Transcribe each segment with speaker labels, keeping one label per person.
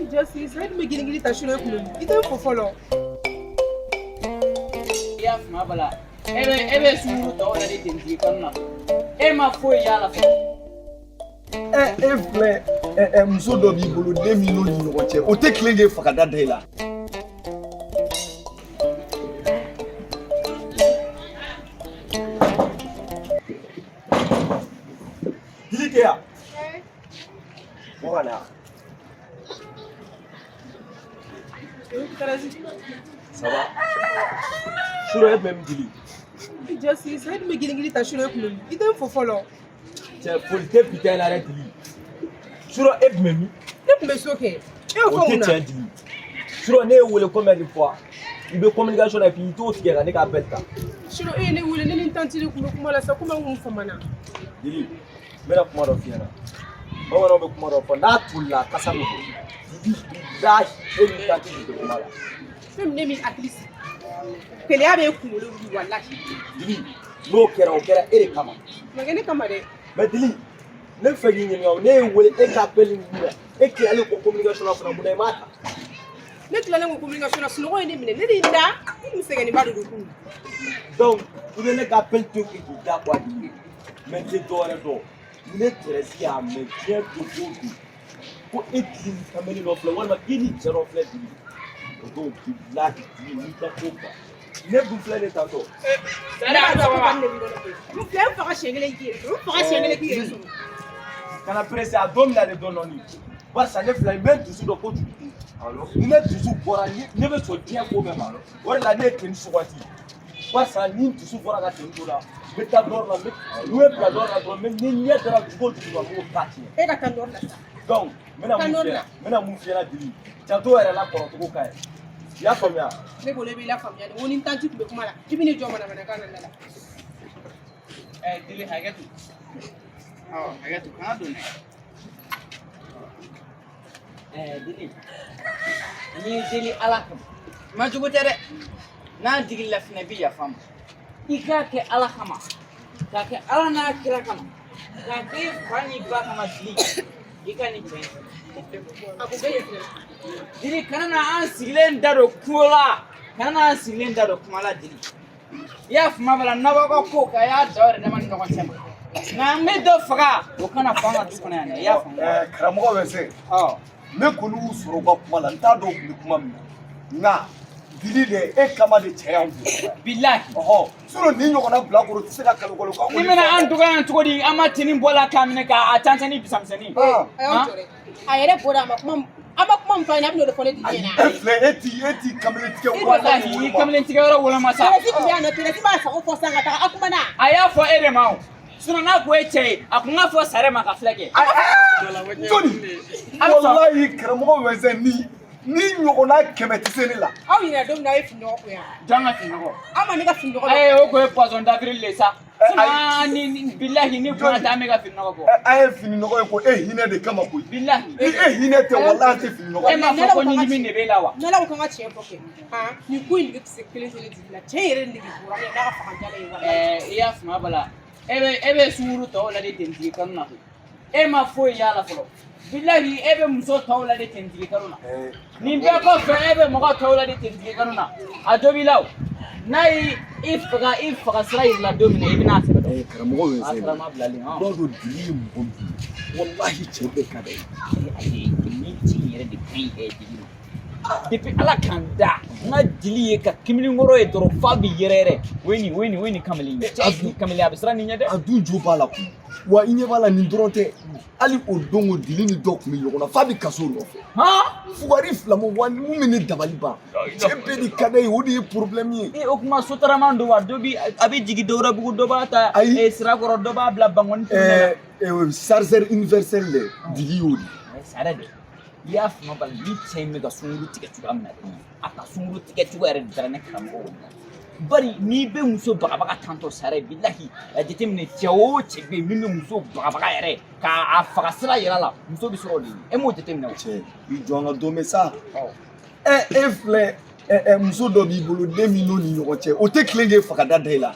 Speaker 1: Jɔ sigi sa, e dun bɛ girin-girin ta surɔ e kulo i tɛ n fo fɔlɔ.
Speaker 2: I y'a faamuya bala, e bɛ sunkuru tɔw la de tentigi kanu na, e ma foyi y'a la fɔlɔ.
Speaker 3: Ɛ, e filɛ, ɛ ɛ muso dɔ b'i bolo, den min n'o ni ɲɔgɔn cɛ, o tɛ tilen k'e faga da da i la. Dili tɛ yan. Bɔ ka na. Ça va? Surɔ e tun bɛ min dili?
Speaker 1: I jɔ sigi sa, e dun bɛ girin-girin ta surɔ e kulo i tɛ n fo fɔlɔ.
Speaker 3: Cɛ, foli tɛ bi ta in la dɛ Dili. Surɔ e tun bɛ min?
Speaker 1: Ne tun bɛ so kɛ. E y'o
Speaker 3: O
Speaker 1: fɔ
Speaker 3: tɛ
Speaker 1: mun na?
Speaker 3: Tiɲɛ Dili. Surɔ ne ye wele combien de fois? I bɛ communication na et puis i t'o tigɛ ka ne ka appel ta.
Speaker 1: Surɔ e ye ne wele, ne ni n tantie de tun bɛ kuma la sa, komi an kun famana.
Speaker 3: Dili, n bɛna kuma dɔ f'i ɲɛna. Bamananw bɛ kuma dɔ fɔ, n'a tolila kasa bɛ bɔ. Dili, bilahi e ni tantie de tɛ kuma la.
Speaker 1: Fɛn min ne m'i hakili sigi. Keleya bɛ e kunkolo wuli walahi.
Speaker 3: Dili, n'o kɛra, o kɛra e de kama.
Speaker 1: Ma kɛ ne kama dɛ.
Speaker 3: Mais Dili, ne fɛ k'i ɲininka o, ne ye wele e ka appel minɛ, e tilalen kɔ communication na fana, mun na i m'a ta?
Speaker 1: Ne tilalen ko communication na, sunɔgɔ ye ne minɛ, ne de y'i da, ne tun sɛgɛnnenba de don kunun.
Speaker 3: Donc i bɛ ne ka appel to yen k'i da quoi Dili? Mais n tɛ dɔwɛrɛ dɔn. Ni ne Tɛrɛsi y'a mɛn diɲɛ don o don ko e Dili ni kamalen dɔ filɛ walima k'i ni cɛ dɔ filɛ Dili, o don bilahi Dili n'i ka ko ban. Ne dun filɛ nin tantɔ.
Speaker 1: Ne b'a dɔn ko kɔni de b'i kɔnɔ koyi. N filɛ, n faga siɲɛ kelen k'i yɛrɛ sɔrɔ, n faga siɲɛ kelen k'i yɛrɛ sɔrɔ.
Speaker 3: Kana pressé, a don min na de dɔɔni dɔɔni. Barisa ne filɛ, n bɛ n dusu dɔn kojugu. Ni ne dusu bɔra, ni ne bɛ sɔn diɲɛ ko bɛɛ ma. O de la ne ye tenue suganti. Barisa ni n dusu bɔra ka tenue to la, n bɛ taa dɔrɔn la, n bɛ n'u ye bila dɔrɔn la dɔrɔn, n bɛ ni ɲɛ dara dugu o dugu ma, n b'o ta tiɲɛ.
Speaker 1: E ka taa nɔrɔ la sa.
Speaker 3: Donc n bɛna mun f'i ɲɛna, n bɛna mun f'i ɲɛna Dili, janto yɛrɛ la kɔrɔcogo ka ɲi. I y'a faamuya?
Speaker 1: Ne bolo e b'i lafaamuya de, n ko ni n tantie tun bɛ kuma la, i bɛ n'i jɔ manamanakan na ne la.
Speaker 2: Ɛ Dili, hakɛ to. Ɔ, hakɛ to, kana don dɛ. Ɛ Dili, n y'i deli Ala kama. Ma jugu tɛ dɛ. N'a digil'i la fɛnɛ, i bɛ yafa n ma. I k'a kɛ Ala kama. K'a kɛ Ala n'a kira kama. K'a kɛ i fa n'i ba kama Dili. I ka nin cɛ in.
Speaker 1: A ko bɛɛ ye filɛ.
Speaker 2: Dili, kana na an sigilen da don kungo la. Kana na an sigilen da don kuma la Dili. I y'a faamuya bala, n'aw b'aw ka ko kɛ, a y'a da aw yɛrɛ dama ni ɲɔgɔn cɛ ma. Nka an bɛ dɔ faga, o kana fɔ an ka du kɔnɔ yan dɛ. I y'a faamu?
Speaker 3: Ɛɛ karamɔgɔ bɛ se.
Speaker 2: Ɔ.
Speaker 3: Ne kɔni y'u sɔrɔ u ka kuma la, n t'a dɔn u tun bɛ kuma min na. Nka Dili dɛ, e kama de cɛ y'anw don.
Speaker 2: Bilahi.
Speaker 3: Ɔhɔ, sinon nin ɲɔgɔnna bilakoro tɛ se ka kalo kalo
Speaker 2: Ni bɛna an dɔgɔya yan cogo di? An ma tenue bɔ la k'a minɛ k'a tɛntɛn ni bisamisɛnnin.
Speaker 3: Ah.
Speaker 1: A y'aw jɔ dɛ. A yɛrɛ bɔra a ma kuma, a ma kuma min fɔ a ɲɛna, a bɛ n'o de fɔ ne Dili ɲɛna.
Speaker 3: E filɛ, e ti kamalen tigɛ.
Speaker 2: Walahi, i kamalen tigɛ yɔrɔ woloma sa.
Speaker 1: Tɛrɛsi tun bɛ yan nɔ, Tɛrɛsi b'a sago fɔ sisan ka taga a kuma na.
Speaker 2: A y'a fɔ e de ma o. Sinon n'a ko e cɛ ye, a kun k'a fɔ Sare ma ka filɛ kɛ.
Speaker 3: Jɔni, walahi karamɔgɔ wɛsɛn ni ɲɔgɔnna 100 tɛ se ne la.
Speaker 1: Aw ɲinɛ don min na aw ye fini nɔgɔ ko yan.
Speaker 2: Jɔn ka fini nɔgɔ?
Speaker 1: Aw ma ne ka fini nɔgɔ.
Speaker 2: Ayi, o kun ye poisson d'avril de sa. Sinon ni bilahi ni bonya tɛ, an bɛ ka fini nɔgɔ bɔ.
Speaker 3: A ye fini nɔgɔ ye ko e hinɛ de kama koyi.
Speaker 2: Bilahi.
Speaker 3: Ni e hinɛ tɛ, walahi an tɛ fini nɔgɔ
Speaker 2: E
Speaker 3: ye.
Speaker 2: m'a fɔ ko ɲinimi de b'e la wa?
Speaker 1: N'Ala ko k'an ka tiɲɛ fɔ kɛ, han nin ko in nege kisɛ kelen tɛ ne Dili la. Cɛ yɛrɛ nege bɔra ne la n'a ka fagajala ye walahi.
Speaker 2: Ɛɛ, i y'a faamuya bala. E bɛ sunkuru tɔw la de tentigi kanu na koyi. E ma foyi y'a la fɔlɔ. Bilahi, e bɛ muso tɔw la de tentigi kanu na. Nin bɛɛ kɔfɛ, e bɛ mɔgɔ tɔw la de tentigi kanu na. A dɔ b'i la o. N'a y'i i faga, i faga sira yir'i la don min na, i bɛna a sɛbɛ dɔn.
Speaker 3: Karamɔgɔ
Speaker 2: A
Speaker 3: wɛsɛn,
Speaker 2: sira ma bilalen hɔn.
Speaker 3: b'a dɔn Dili ye mɔgɔ min ye, walahi cɛ bɛɛ ka d'a ye.
Speaker 2: Ayi, nin ci in yɛrɛ de ka ɲi ɛ Dili ma. Depuis Ala k'an da, n ka Dili ye ka kamalenkɔrɔ ye dɔrɔn f'a bɛ yɛrɛ yɛrɛ. O ye nin, o ye nin, o ye nin kamalen ye. Cɛ, nin kamalen a bɛ siran nin ɲɛ dɛ.
Speaker 3: A dun jo b'a la koyi. Wa i ɲɛ b'a la, nin dɔrɔn tɛ, hali o don o Dili ni dɔ tun bɛ ɲɔgɔn na f'a bɛ kaso nɔfɛ.
Speaker 2: Han?
Speaker 3: Fugari filama wa mun bɛ ne dabali ban, cɛ bɛɛ de ka d'a ye, o de ye problème ye.
Speaker 2: E, o kuma sotarama don wa? Dɔ bi a bɛ jigin Dawudabugu, dɔ b'a ta
Speaker 3: Ayi.
Speaker 2: Sirakɔrɔ, dɔ b'a bila Bankɔni tournée la.
Speaker 3: Ɛɛ chargeur universel dɛ, Dili y'o de.
Speaker 2: Sare de, i y'a faamu bali, ni cɛ in bɛ ka sunkuru tigɛ cogoya min na dɛ, a ka sunkuru tigɛ cogo yɛrɛ de dara ne karamɔgɔ la. Bari n'i bɛ muso bagabaga tantɔ Sare, bilahi a jateminɛ, cɛ o cɛ bɛ yen min bɛ muso bagabaga yɛrɛ k'a faga sira yɛrɛ la, muso bɛ sɔrɔ o de ye. E m'o jateminɛ o?
Speaker 3: Cɛ, i jɔ an ka don bɛ sa. Ɛ, e filɛ, ɛ ɛ muso dɔ b'i bolo, den min n'o ni ɲɔgɔn cɛ, o tɛ tilen k'e faga da da i la.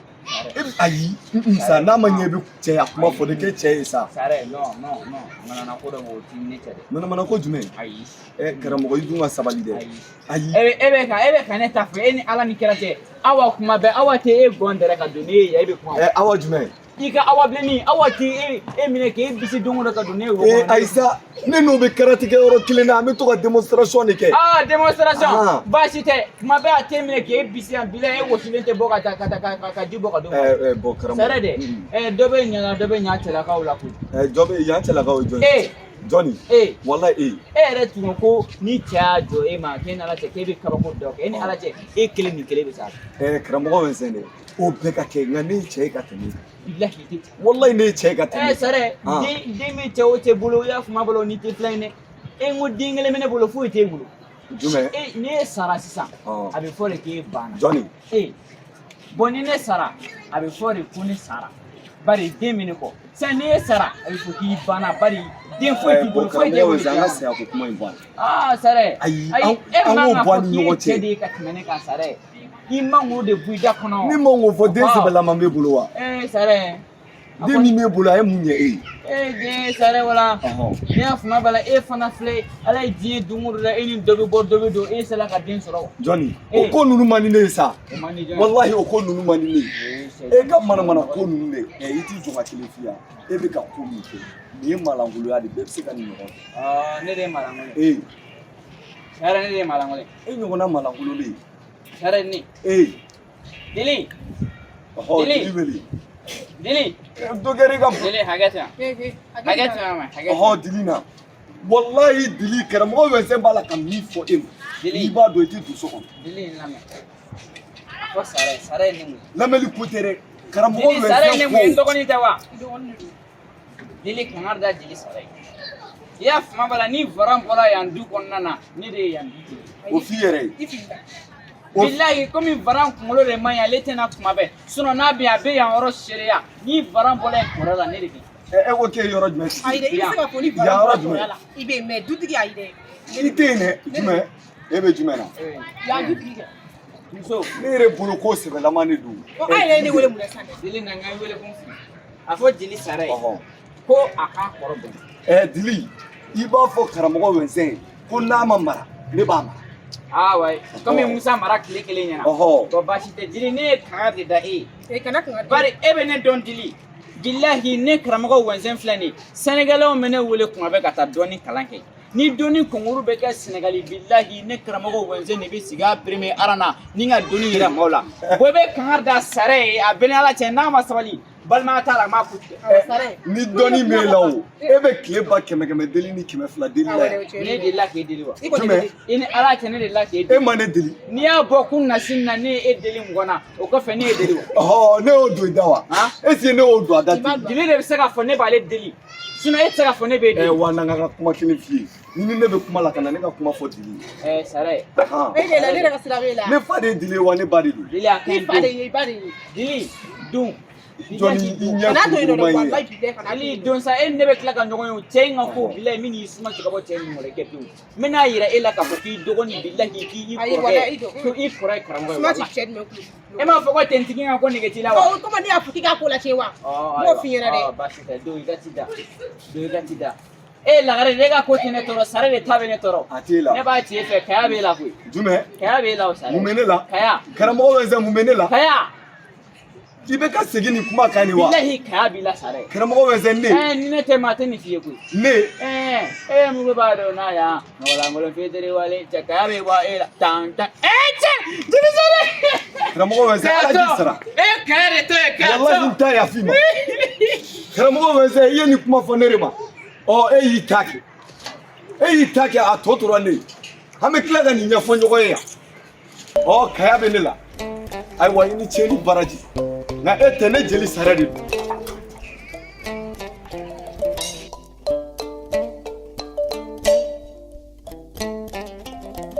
Speaker 3: E bɛ ayi sa n'a ma ɲɛ i bɛ cɛya kuma fɔ de k'e cɛ ye sa.
Speaker 2: Sare, non, non, non, manamana ko dɔ b'o ti ne cɛ dɛ.
Speaker 3: Manamana ko jumɛn?
Speaker 2: Ayi.
Speaker 3: Ɛ karamɔgɔ, i dun ka sabali dɛ.
Speaker 2: Ayi.
Speaker 3: Ayi.
Speaker 2: E bɛ ka ne ta fɔ e ni Ala ni kira cɛ. Awa, kuma bɛɛ Awa tɛ e gɔn dɛrɛ ka don ne ye yan, e bɛ kuma.
Speaker 3: Ɛ Awa jumɛn?
Speaker 2: I ka Awa bilenni, Awa tɛ e minɛ k'e bisi don o don ka don ne ye wo
Speaker 3: Ee
Speaker 2: kɔnɔ.
Speaker 3: Ayi sa, ne n'o bɛ karaté kɛ yɔrɔ kelen na, an bɛ to ka démonstration de kɛ.
Speaker 2: Ah, démonstration.
Speaker 3: Ah.
Speaker 2: Baasi tɛ, kuma bɛɛ a t'e minɛ k'e bisi yan, bila e wɔsilen tɛ bɔ ka taa ka taa ka ji bɔ ka d'o ma.
Speaker 3: Ɛ ɛ bɔn karamɔgɔ.
Speaker 2: Sare dɛ, ɛ dɔ bɛ ɲana, dɔ bɛ ɲa cɛlakaw la koyi.
Speaker 3: Ɛ jɔ bɛ yan, cɛlakaw ye jɔn ye?
Speaker 2: E
Speaker 3: Jɔnni?
Speaker 2: E.
Speaker 3: Walayi e.
Speaker 2: E yɛrɛ tun ko ni cɛ y'a jɔ e ma k'e ni Ala cɛ k'e bɛ kabako dɔ kɛ, e ni Ala cɛ, e kelen ni kelen bɛ s'a la.
Speaker 3: Ɛ karamɔgɔ bɛ sɛn dɛ. O bɛɛ ka kɛ, nka ne ye cɛ ye ka tɛmɛ e kan.
Speaker 2: Bilahi i tɛ cɛ.
Speaker 3: Walayi ne ye cɛ ye ka tɛmɛ
Speaker 2: Ɛ
Speaker 3: e kan.
Speaker 2: Sare,
Speaker 3: Ah.
Speaker 2: den bɛ cɛ o cɛ bolo, i y'a faamu bolo ni tɛ filan ye dɛ. E ko den kelen bɛ ne bolo, foyi t'e bolo.
Speaker 3: Jumɛn?
Speaker 2: E n'e sara sisan,
Speaker 3: Ɔn.
Speaker 2: a bɛ fɔ de k'e banna.
Speaker 3: Jɔnni?
Speaker 2: E bɔn ni ne sara, a bɛ fɔ de ko ne sara. Bari den bɛ ne kɔ. Sisan n'e sara, a bɛ fɔ k'i banna, bari den foyi t'i
Speaker 3: Ɛ
Speaker 2: bolo,
Speaker 3: bɔn
Speaker 2: foyi t'e
Speaker 3: karamɔgɔ
Speaker 2: bolo.
Speaker 3: bɛ sɛn, an ka saya ko kuma in bɔ a la.
Speaker 2: Ah Sare.
Speaker 3: Ayi,
Speaker 2: ayi, e
Speaker 3: an
Speaker 2: man
Speaker 3: k'o
Speaker 2: ka
Speaker 3: bɔ an
Speaker 2: fɔ
Speaker 3: ni
Speaker 2: k'i ye
Speaker 3: ɲɔgɔn
Speaker 2: cɛ
Speaker 3: cɛ.
Speaker 2: de ye ka tɛmɛ ne kan Sare. I man k'o de bɔ i da kɔnɔ.
Speaker 3: Ni man k'o fɔ, den
Speaker 2: Ɔhɔ.
Speaker 3: sɛbɛlama b'e bolo wa?
Speaker 2: Ee Sare. A
Speaker 3: Den
Speaker 2: kɔni-
Speaker 3: min b'e bolo, a ye mun ɲɛ e ye?
Speaker 2: Ee den Sare wala.
Speaker 3: Ɔhɔn.
Speaker 2: Ne y'a faamuya b'a la, e fana filɛ, Ala ye diɲɛ don o don la, e ni dɔ bɛ bɔ, dɔ bɛ don, e sera ka den sɔrɔ.
Speaker 3: Jɔnni?
Speaker 2: Eh.
Speaker 3: O ko ninnu man di ne ye sa.
Speaker 2: O man di jɔn ye?
Speaker 3: Walahi o ko ninnu man di ne ye.
Speaker 2: Ee, cɛ.
Speaker 3: E ka manamana ko ninnu de, ɛ i t'i jɔ ka kelen f'i yan. E bɛ ka ko min kɛ, nin ye malangoloya de ye, bɛɛ bɛ se ka nin ɲɔgɔn kɛ.
Speaker 2: Aa, ne de ye malangolo ye.
Speaker 3: Ee
Speaker 2: Sare, ne de ye malangolo ye.
Speaker 3: e ɲɔgɔnna malangolo de ye.
Speaker 2: Sare ne.
Speaker 3: Ee
Speaker 2: Dili,
Speaker 3: ɔhɔ.
Speaker 2: Dili.
Speaker 3: Dili wele.
Speaker 2: Dili,
Speaker 3: Dɔ kɛra i ka
Speaker 2: Dili hakɛ to yan.
Speaker 1: Ee,
Speaker 2: Hakɛ to yan ma, hakɛ to
Speaker 3: ɔhɔ
Speaker 2: yan.
Speaker 3: Dili na. Walahi Dili, karamɔgɔ Wɛnsɛn b'a la ka min fɔ e ma.
Speaker 2: Dili.
Speaker 3: N'i b'a dɔn, i tɛ don so kɔnɔ.
Speaker 2: Dili n lamɛn. A fɔ Sare, Sare ye ne mun ye?
Speaker 3: Lamɛnli ko tɛ dɛ. Karamɔgɔ
Speaker 2: Dili, Sare ye ne
Speaker 3: Wɛnsɛn
Speaker 2: mun ye? N
Speaker 3: ko.
Speaker 2: dɔgɔnin tɛ wa?
Speaker 1: I dɔgɔnin de don.
Speaker 2: Dili kangari da jeli Sare ye. I y'a faamuya b'a la, ni varan bɔra yan du kɔnɔna na, ne de ye yan du jeli.
Speaker 3: O f'i yɛrɛ ye.
Speaker 1: I filila.
Speaker 2: Bilahi, komi varan kunkolo de man ɲi, ale tɛna kuma bɛɛ. Sinon n'a bɛ yan, a bɛ yan yɔrɔ seereya. Ni varan bɔra yen kɔrɔ la, ne de bɛ yen.
Speaker 3: Ɛ e ko k'e ye yɔrɔ jumɛn sigi?
Speaker 1: Ayi dɛ, i bɛ se ka fɔ ni
Speaker 3: Yan
Speaker 1: bana
Speaker 3: yɔrɔ
Speaker 1: bɔra
Speaker 3: jumɛn?
Speaker 1: kɔrɔya la. I bɛ yen, mais dutigi ayi dɛ.
Speaker 3: I tɛ yen dɛ. Jumɛn? E bɛ jumɛn na?
Speaker 1: Yan dutigi kɛ.
Speaker 2: Muso,
Speaker 3: Ne yɛrɛ bolo ko sɛbɛlama de don.
Speaker 1: Ko an yɛrɛ ye ne wele mun na sisan dɛ?
Speaker 2: Dili na n ka wele ko n fili. A fɔ jeli Sare ye
Speaker 3: Ɔhɔn.
Speaker 2: ko a k'a kɔrɔ bonya.
Speaker 3: Ɛ Dili, i b'a fɔ karamɔgɔ Wɛnsɛn ye ko n'a ma mara, ne b'a mara.
Speaker 2: Ah ouais, komi Musa mara tile kelen ɲɛna.
Speaker 3: Ɔhɔ.
Speaker 2: Bon baasi tɛ Dili, ne ye kangari de da e ye.
Speaker 1: Ee kana kangari.
Speaker 2: Bari e bɛ ne dɔn Dili. Bilahi ne karamɔgɔ Wɛnsɛn filɛ nin ye. Sɛnɛgalɛw bɛ ne wele kuma bɛɛ ka taa dɔnni kalan kɛ. Ni dɔnni concours bɛ kɛ Sɛnɛgali, bilahi ne karamɔgɔ Wɛnsɛn de bɛ sigi a premier rang na ni ka dɔnni yira maaw la. Bon i bɛ kangari da Sare ye, a bɛɛ ni Ala cɛ, n'a ma sabali, balimaya t'a la, n b'a ku tigɛ.
Speaker 1: Awɔ, Sare.
Speaker 3: Ni dɔnni m'e la o, e bɛ tile ba kɛmɛ kɛmɛ deli ni 200 deli la
Speaker 1: Awɔ dɛ,
Speaker 3: yan.
Speaker 1: o tiɲɛ
Speaker 2: Ne
Speaker 1: don.
Speaker 2: delila k'e deli wa?
Speaker 1: I kɔni
Speaker 3: Jumɛn?
Speaker 1: bɛ deli.
Speaker 2: I ni Ala cɛ, ne delila k'e
Speaker 3: E
Speaker 2: deli.
Speaker 3: ma ne deli.
Speaker 2: N'i y'a bɔ kun na sini na, ne ye e deli 20 na, o kɔfɛ ne ye deli wa?
Speaker 3: Ɔhɔ, ne y'o don i da wa?
Speaker 2: Han?
Speaker 3: Est ce que ne y'o don a da
Speaker 1: I m'a
Speaker 3: ten?
Speaker 1: don.
Speaker 2: Dili de bɛ se k'a fɔ ne b'ale deli. Sinon e tɛ se k'a fɔ ne b'e
Speaker 3: Ɛ
Speaker 2: deli.
Speaker 3: wa na n ka kuma kelen f'i ye. Ni ne bɛ kuma la, ka na ne ka kuma fɔ Dili ye.
Speaker 2: Ɛ Sare.
Speaker 3: Han.
Speaker 1: E de la, ne yɛrɛ ka sira b'e la.
Speaker 3: Ne fa de ye Dili ye wa, ne ba de don?
Speaker 2: Dili a ka
Speaker 1: I
Speaker 2: ɲi
Speaker 1: fa de
Speaker 2: don.
Speaker 1: ye, i ba de ye.
Speaker 2: Dili don.
Speaker 3: Jɔnni i ɲɛ
Speaker 1: Kana to yen nɔ dɛ,
Speaker 3: kurukuru ma ye.
Speaker 1: walayi bilayi kana to
Speaker 2: Dili
Speaker 1: yen nɔ.
Speaker 2: don sa, e ni ne bɛ tila ka ɲɔgɔn ye o cɛ in ka ko bilayi min y'i suma cɛ ka bɔ cɛ in kɔrɔ kɛ pewu. N bɛn'a yira e la k'a fɔ k'i dɔgɔnin bilahi k'i
Speaker 1: Ayi, walayi, i
Speaker 2: kɔrɔkɛ
Speaker 1: dɔn.
Speaker 2: ko i kɔrɔ ye karamɔgɔ ye
Speaker 1: Suma ti
Speaker 2: walahi.
Speaker 1: cɛ jumɛn kulo.
Speaker 2: E m'a fɔ ko tentigi ka ko nege t'i la wa?
Speaker 1: Ɔ, komi ne y'a fɔ k'i k'a ko latiɲɛ wa?
Speaker 2: Ɔ
Speaker 1: N b'o f'i ɲɛna dɛ.
Speaker 2: ayiwa, baasi tɛ, don i ka ci da. Don i ka ci da. E lagare, ne ka ko tɛ ne tɔɔrɔ, Sare de ta bɛ ne tɔɔrɔ.
Speaker 3: A t'e la.
Speaker 2: Ne b'a ci e fɛ, kaya b'e la koyi.
Speaker 3: Jumɛn?
Speaker 2: Kaya b'e la o Sare.
Speaker 3: Mun bɛ ne la?
Speaker 2: Kaya.
Speaker 3: Karamɔgɔ Wɛnsɛn, mun bɛ ne la?
Speaker 2: Kaya.
Speaker 3: I bɛ ka segin nin kuma kan nin wa?
Speaker 2: Bilahi kaya b'i la Sare.
Speaker 3: Karamɔgɔ Wɛnsɛn, ne.
Speaker 2: Ɛɛ ni ne tɛ maa tɛ nin f'i ye koyi.
Speaker 3: Ne.
Speaker 2: Ɛɛ e mugu b'a dɔn n'a yan mɔgɔlankolon fitiri wale cɛ kaya bɛ bɔ e la tan tan. Ɛɛ cɛ jeli Sare.
Speaker 3: Karamɔgɔ Wɛnsɛn, Ala k'i sara.
Speaker 2: E kaya de tɔ ye kaya
Speaker 3: Walahi n
Speaker 2: tɔ.
Speaker 3: t'a yafa i ma. Karamɔgɔ Wɛnsɛn, i ye nin kuma fɔ ne de ma. Ɔ e y'i ta kɛ. E y'i ta kɛ, a tɔ tora ne ye. An bɛ tila ka nin ɲɛfɔ ɲɔgɔn ye yan. Ɔ kaya bɛ ne la. Ayiwa, i ni ce ni baraji. Nka e tɛ ne jeli Sare de don.